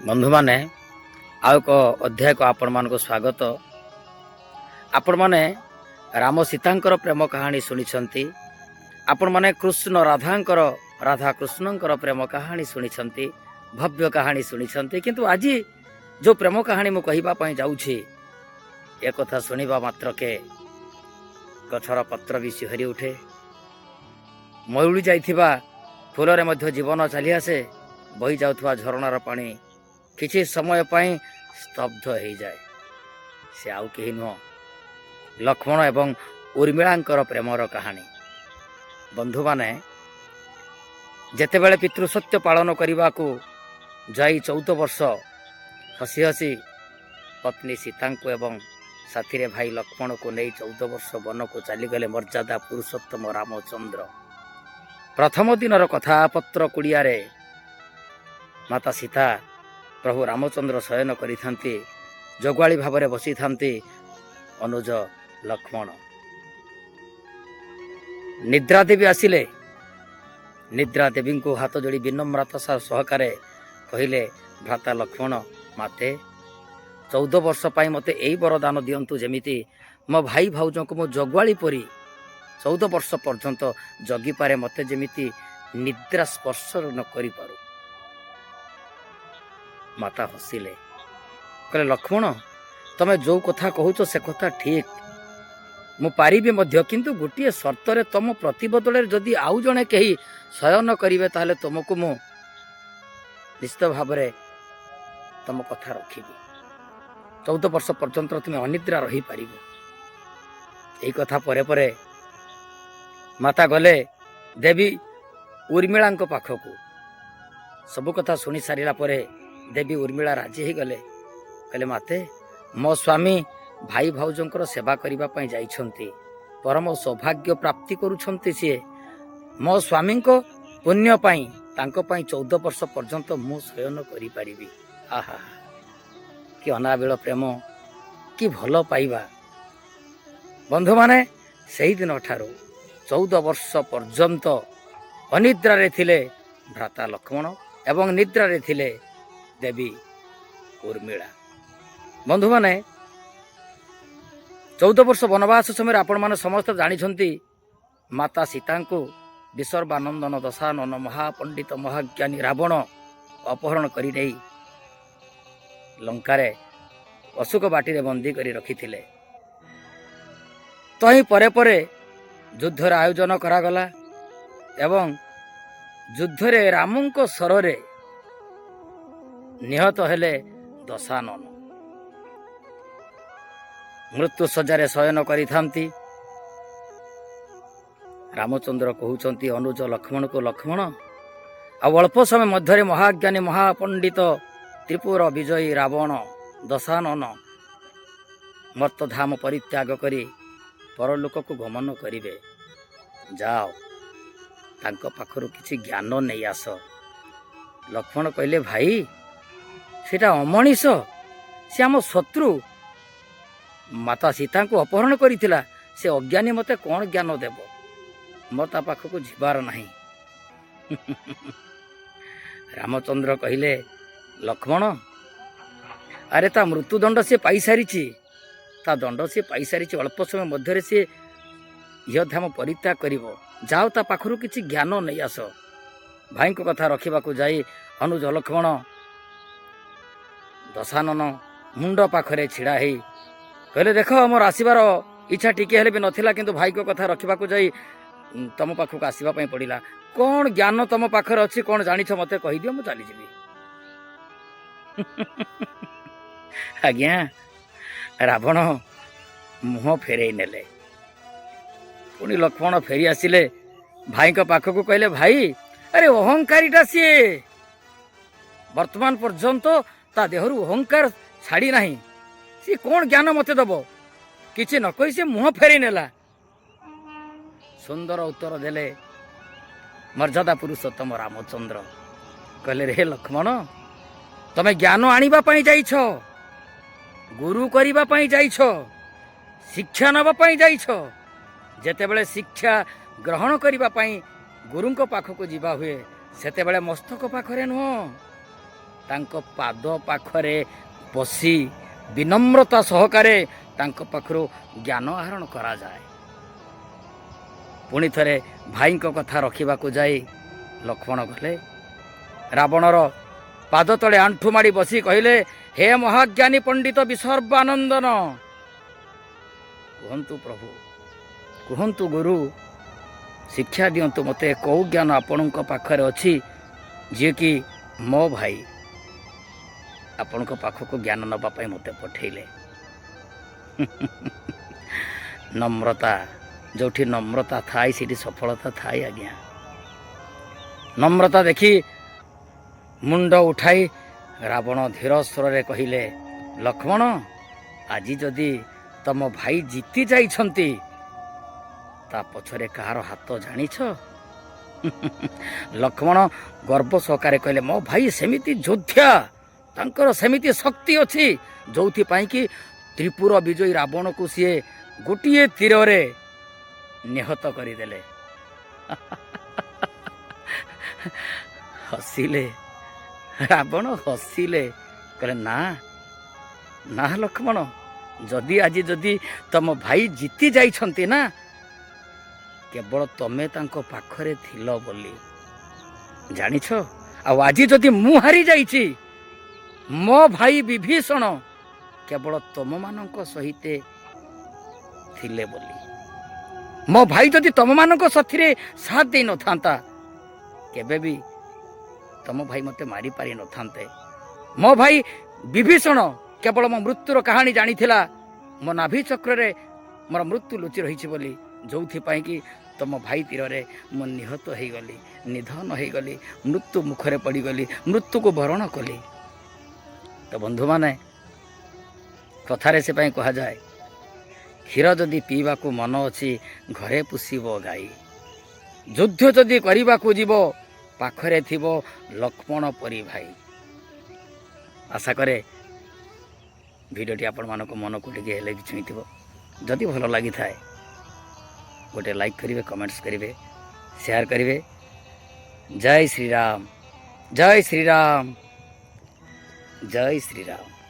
ବନ୍ଧୁମାନେ, ଆଉ ଏକ ଅଧ୍ୟାୟକୁ ଆପଣମାନଙ୍କୁ ସ୍ୱାଗତ। ଆପଣମାନେ ରାମ ସୀତାଙ୍କର ପ୍ରେମ କାହାଣୀ ଶୁଣିଛନ୍ତି, ଆପଣମାନେ କୃଷ୍ଣ ରାଧାଙ୍କର, ରାଧା କୃଷ୍ଣଙ୍କର ପ୍ରେମ କାହାଣୀ ଶୁଣିଛନ୍ତି, ଭବ୍ୟ କାହାଣୀ ଶୁଣିଛନ୍ତି। କିନ୍ତୁ ଆଜି ଯେଉଁ ପ୍ରେମ କାହାଣୀ ମୁଁ କହିବା ପାଇଁ ଯାଉଛି, ଏକଥା ଶୁଣିବା ମାତ୍ରକେ ଗଛର ପତ୍ର ବି ଶିହରି ଉଠେ, ମଉଳି ଯାଇଥିବା ଫୁଲରେ ମଧ୍ୟ ଜୀବନ ଚାଲିଆସେ, ବହି ଯାଉଥିବା ଝରଣାର ପାଣି କିଛି ସମୟ ପାଇଁ ସ୍ତବ୍ଧ ହେଇଯାଏ। ସେ ଆଉ କେହି ନୁହଁ, ଲକ୍ଷ୍ମଣ ଏବଂ ଉର୍ମିଳାଙ୍କର ପ୍ରେମର କାହାଣୀ। ବନ୍ଧୁମାନେ, ଯେତେବେଳେ ପିତୃସତ୍ୟ ପାଳନ କରିବାକୁ ଯାଇ 14 ବର୍ଷ ହସି ହସି ପତ୍ନୀ ସୀତାଙ୍କୁ ଏବଂ ସାଥିରେ ଭାଇ ଲକ୍ଷ୍ମଣକୁ ନେଇ 14 ବର୍ଷ ବନକୁ ଚାଲିଗଲେ ମର୍ଯ୍ୟାଦା ପୁରୁଷୋତ୍ତମ ରାମଚନ୍ଦ୍ର, ପ୍ରଥମ ଦିନର କଥା। ପତ୍ର କୁଡ଼ିଆରେ ମାତା ସୀତା, ପ୍ରଭୁ ରାମଚନ୍ଦ୍ର ଶୟନ କରିଥାନ୍ତି, ଜଗୁଆଳି ଭାବରେ ବସିଥାନ୍ତି ଅନୁଜ ଲକ୍ଷ୍ମଣ। ନିଦ୍ରା ଦେବୀ ଆସିଲେ। ନିଦ୍ରା ଦେବୀଙ୍କୁ ହାତ ଯୋଡ଼ି ବିନମ୍ରତା ସହକାରେ କହିଲେ ଭ୍ରାତା ଲକ୍ଷ୍ମଣ, ମାତେ, 14 ବର୍ଷ ପାଇଁ ମୋତେ ଏଇ ବରଦାନ ଦିଅନ୍ତୁ, ଯେମିତି ମୋ ଭାଇ ଭାଉଜଙ୍କୁ ମୁଁ ଜଗୁଆଳି ପରି 14 ବର୍ଷ ପର୍ଯ୍ୟନ୍ତ ଜଗିପାରେ, ମୋତେ ଯେମିତି ନିଦ୍ରା ସ୍ପର୍ଶ ନ କରିପାରୁ। ମାତା ହସିଲେ, କହିଲେ, ଲକ୍ଷ୍ମଣ, ତମେ ଯୋଉ କଥା କହୁଛ ସେ କଥା ଠିକ୍, ମୁଁ ପାରିବି ମଧ୍ୟ, କିନ୍ତୁ ଗୋଟିଏ ସର୍ତ୍ତରେ। ତମ ପ୍ରତିବଦଳରେ ଯଦି ଆଉ ଜଣେ କେହି ଶୟନ କରିବେ, ତାହେଲେ ତୁମକୁ ମୁଁ ନିଶ୍ଚିତ ଭାବରେ ତମ କଥା ରଖିବି, 14 ବର୍ଷ ପର୍ଯ୍ୟନ୍ତ ତୁମେ ଅନିଦ୍ରା ରହିପାରିବ। ଏଇ କଥା ପରେ ପରେ ମାତା ଗଲେ ଦେବୀ ଉର୍ମିଳାଙ୍କ ପାଖକୁ। ସବୁ କଥା ଶୁଣି ସାରିଲା ପରେ ଦେବୀ ଉର୍ମିଳା ରାଜି ହେଇଗଲେ। କହିଲେ, ମାତେ, ମୋ ସ୍ୱାମୀ ଭାଇ ଭାଉଜଙ୍କର ସେବା କରିବା ପାଇଁ ଯାଇଛନ୍ତି, ପରମ ସୌଭାଗ୍ୟ ପ୍ରାପ୍ତି କରୁଛନ୍ତି ସିଏ। ମୋ ସ୍ୱାମୀଙ୍କ ପୁଣ୍ୟ ପାଇଁ, ତାଙ୍କ ପାଇଁ 14 ବର୍ଷ ପର୍ଯ୍ୟନ୍ତ ମୁଁ ଶୟନ କରିପାରିବି। ଆହା, କି ଅନାବିଳ ପ୍ରେମ, କି ଭଲ ପାଇବା! ବନ୍ଧୁମାନେ, ସେଇଦିନ ଠାରୁ 14 ବର୍ଷ ପର୍ଯ୍ୟନ୍ତ ଅନିଦ୍ରାରେ ଥିଲେ ଭ୍ରାତା ଲକ୍ଷ୍ମଣ ଏବଂ ନିଦ୍ରାରେ ଥିଲେ ଦେବୀ ଉର୍ମିଳା। ବନ୍ଧୁମାନେ, 14 ବର୍ଷ ବନବାସ ସମୟରେ ଆପଣମାନେ ସମସ୍ତେ ଜାଣିଛନ୍ତି, ମାତା ସୀତାଙ୍କୁ ବିସର୍ବାନନ୍ଦନ ଦଶାନନ ମହାପଣ୍ଡିତ ମହାଜ୍ଞାନୀ ରାବଣ ଅପହରଣ କରି ନେଇ ଲଙ୍କାରେ ଅଶୋକ ବାଟିରେ ବନ୍ଦୀ କରି ରଖିଥିଲେ। ତହିଁ ପରେ ପରେ ଯୁଦ୍ଧର ଆୟୋଜନ କରାଗଲା ଏବଂ ଯୁଦ୍ଧରେ ରାମଙ୍କ ଶରରେ ନିହତ ହେଲେ ଦଶାନନ। ମୃତ୍ୟୁ ଶଯ୍ୟାରେ ଶୟନ କରିଥାନ୍ତି। ରାମଚନ୍ଦ୍ର କହୁଛନ୍ତି ଅନୁଜ ଲକ୍ଷ୍ମଣକୁ, ଲକ୍ଷ୍ମଣ, ଆଉ ଅଳ୍ପ ସମୟ ମଧ୍ୟରେ ମହାଜ୍ଞାନୀ ମହାପଣ୍ଡିତ ତ୍ରିପୁର ବିଜୟୀ ରାବଣ ଦଶାନନ ମର୍ତ୍ତଧାମ ପରିତ୍ୟାଗ କରି ପରଲୋକକୁ ଗମନ କରିବେ। ଯାଅ, ତାଙ୍କ ପାଖରୁ କିଛି ଜ୍ଞାନ ନେଇ ଆସ। ଲକ୍ଷ୍ମଣ କହିଲେ, ଭାଇ, ସେଟା ଅମଣିଷ, ସେ ଆମ ଶତ୍ରୁ, ମାତା ସୀତାଙ୍କୁ ଅପହରଣ କରିଥିଲା। ସେ ଅଜ୍ଞାନୀ ମୋତେ କ'ଣ ଜ୍ଞାନ ଦେବ? ମୋ ତା ପାଖକୁ ଯିବାର ନାହିଁ। ରାମଚନ୍ଦ୍ର କହିଲେ, ଲକ୍ଷ୍ମଣ, ଆରେ ତା ମୃତ୍ୟୁଦଣ୍ଡ ସିଏ ପାଇସାରିଛି, ତା ଦଣ୍ଡ ସିଏ ପାଇସାରିଛି। ଅଳ୍ପ ସମୟ ମଧ୍ୟରେ ସିଏ ଇହଧାମ ପରିତ୍ୟାଗ କରିବ। ଯାଅ, ତା ପାଖରୁ କିଛି ଜ୍ଞାନ ନେଇ ଆସ। ଭାଇଙ୍କ କଥା ରଖିବାକୁ ଯାଇ ଅନୁଜ ଲକ୍ଷ୍ମଣ ଦଶାନନ ମୁଣ୍ଡ ପାଖରେ ଛିଡ଼ା ହେଇ କହିଲେ, ଦେଖ, ମୋର ଆସିବାର ଇଚ୍ଛା ଟିକେ ହେଲେ ବି ନଥିଲା, କିନ୍ତୁ ଭାଇଙ୍କ କଥା ରଖିବାକୁ ଯାଇ ତମ ପାଖକୁ ଆସିବା ପାଇଁ ପଡ଼ିଲା। କ'ଣ ଜ୍ଞାନ ତମ ପାଖରେ ଅଛି, କ'ଣ ଜାଣିଛ, ମୋତେ କହିଦିଅ, ମୁଁ ଚାଲିଯିବି। ଆଜ୍ଞା, ରାବଣ ମୁହଁ ଫେରେଇ ନେଲେ। ପୁଣି ଲକ୍ଷ୍ମଣ ଫେରି ଆସିଲେ ଭାଇଙ୍କ ପାଖକୁ। କହିଲେ, ଭାଇ, ଆରେ ଅହଙ୍କାରୀଟା ସିଏ, ବର୍ତ୍ତମାନ ପର୍ଯ୍ୟନ୍ତ ତା ଦେହରୁ ଅହଙ୍କାର ଛାଡ଼ି ନାହିଁ। ସିଏ କ'ଣ ଜ୍ଞାନ ମୋତେ ଦବ? କିଛି ନ କହି ସେ ମୁହଁ ଫେରେଇ ନେଲା। ସୁନ୍ଦର ଉତ୍ତର ଦେଲେ ମର୍ଯ୍ୟାଦା ପୁରୁଷୋତ୍ତମ ରାମଚନ୍ଦ୍ର। କହିଲେ, ରେ ଲକ୍ଷ୍ମଣ, ତମେ ଜ୍ଞାନ ଆଣିବା ପାଇଁ ଯାଇଛ, ଗୁରୁ କରିବା ପାଇଁ ଯାଇଛ, ଶିକ୍ଷା ନେବା ପାଇଁ ଯାଇଛ। ଯେତେବେଳେ ଶିକ୍ଷା ଗ୍ରହଣ କରିବା ପାଇଁ ଗୁରୁଙ୍କ ପାଖକୁ ଯିବା ହୁଏ, ସେତେବେଳେ ମସ୍ତକ ପାଖରେ ନୁହଁ। ତାଙ୍କ ପାଦ ପାଖରେ ବସି ବିନମ୍ରତା ସହକାରେ ତାଙ୍କ ପାଖରୁ ଜ୍ଞାନ ଆହରଣ କରାଯାଏ। ପୁଣି ଥରେ ଭାଇଙ୍କ କଥା ରଖିବାକୁ ଯାଇ ଲକ୍ଷ୍ମଣ ଗଲେ। ରାବଣର ପାଦ ତଳେ ଆଣ୍ଠୁ ମାଡ଼ି ବସି କହିଲେ, "ହେ ମହାଜ୍ଞାନୀ ପଣ୍ଡିତ ବିସର୍ବାନନ୍ଦନ, କୁହନ୍ତୁ ପ୍ରଭୁ, କୁହନ୍ତୁ ଗୁରୁ, ଶିକ୍ଷା ଦିଅନ୍ତୁ ମୋତେ। କେଉଁ ଜ୍ଞାନ ଆପଣଙ୍କ ପାଖରେ ଅଛି, ଯିଏକି ମୋ ଭାଇ ଆପଣଙ୍କ ପାଖକୁ ଜ୍ଞାନ ନେବା ପାଇଁ ମୋତେ ପଠେଇଲେ?" ନମ୍ରତା, ଯେଉଁଠି ନମ୍ରତା ଥାଏ, ସେଇଠି ସଫଳତା ଥାଏ ଆଜ୍ଞା। ନମ୍ରତା ଦେଖି ମୁଣ୍ଡ ଉଠାଇ ରାବଣ ଧୀର ସ୍ୱରରେ କହିଲେ, "ଲକ୍ଷ୍ମଣ, ଆଜି ଯଦି ତମ ଭାଇ ଜିତି ଯାଇଛନ୍ତି, ତା ପଛରେ କାହାର ହାତ ଜାଣିଛ?" ଲକ୍ଷ୍ମଣ ଗର୍ବ ସହକାରେ କହିଲେ, "ମୋ ଭାଇ ସେମିତି ଯୋଦ୍ଧା, ତାଙ୍କର ସେମିତି ଶକ୍ତି ଅଛି, ଯୋଉଥିପାଇଁ କି ତ୍ରିପୁର ବିଜୟୀ ରାବଣକୁ ସିଏ ଗୋଟିଏ ତୀରରେ ନିହତ କରିଦେଲେ।" ହସିଲେ ରାବଣ, ହସିଲେ। କହିଲେ, "ନା ନା ଲକ୍ଷ୍ମଣ, ଯଦି ଆଜି ଯଦି ତମ ଭାଇ ଜିତି ଯାଇଛନ୍ତି ନା, କେବଳ ତମେ ତାଙ୍କ ପାଖରେ ଥିଲ ବୋଲି, ଜାଣିଛ? ଆଉ ଆଜି ଯଦି ମୁଁ ହାରି ଯାଇଛି, ମୋ ଭାଇ ବିଭୀଷଣ କେବଳ ତମମାନଙ୍କ ସହିତ ଥିଲେ ବୋଲି। ମୋ ଭାଇ ଯଦି ତମମାନଙ୍କ ସାଥିରେ ସାଥ ଦେଇନଥାନ୍ତା, କେବେ ବି ତମ ଭାଇ ମୋତେ ମାରିପାରି ନଥାନ୍ତେ। ମୋ ଭାଇ ବିଭୀଷଣ କେବଳ ମୋ ମୃତ୍ୟୁର କାହାଣୀ ଜାଣିଥିଲା, ମୋ ନାଭି ଚକ୍ରରେ ମୋର ମୃତ୍ୟୁ ଲୁଚି ରହିଛି ବୋଲି, ଯୋଉଥିପାଇଁ କି ତମ ଭାଇ ତୀରରେ ମୁଁ ନିହତ ହେଇଗଲି, ନିଧନ ହେଇଗଲି, ମୃତ୍ୟୁ ମୁଖରେ ପଡ଼ିଗଲି, ମୃତ୍ୟୁକୁ ବରଣ କଲି।" ତ ବନ୍ଧୁମାନେ, କଥାରେ ସେ ପାଇଁ କୁହାଯାଏ, କ୍ଷୀର ଯଦି ପିଇବାକୁ ମନ ଅଛି, ଘରେ ପୋଷିବ ଗାଈ। ଯୁଦ୍ଧ ଯଦି କରିବାକୁ ଯିବ, ପାଖରେ ଥିବ ଲକ୍ଷ୍ମଣ ପରି ଭାଇ। ଆଶା କରେ ଭିଡ଼ିଓଟି ଆପଣମାନଙ୍କ ମନକୁ ଟିକେ ହେଲେ ବି ଛୁଇଁଥିବ। ଯଦି ଭଲ ଲାଗିଥାଏ, ଗୋଟେ ଲାଇକ୍ କରିବେ, କମେଣ୍ଟସ୍ କରିବେ, ସେୟାର କରିବେ। ଜୟ ଶ୍ରୀରାମ, ଜୟ ଶ୍ରୀରାମ, ଜୟ ଶ୍ରୀରାମ।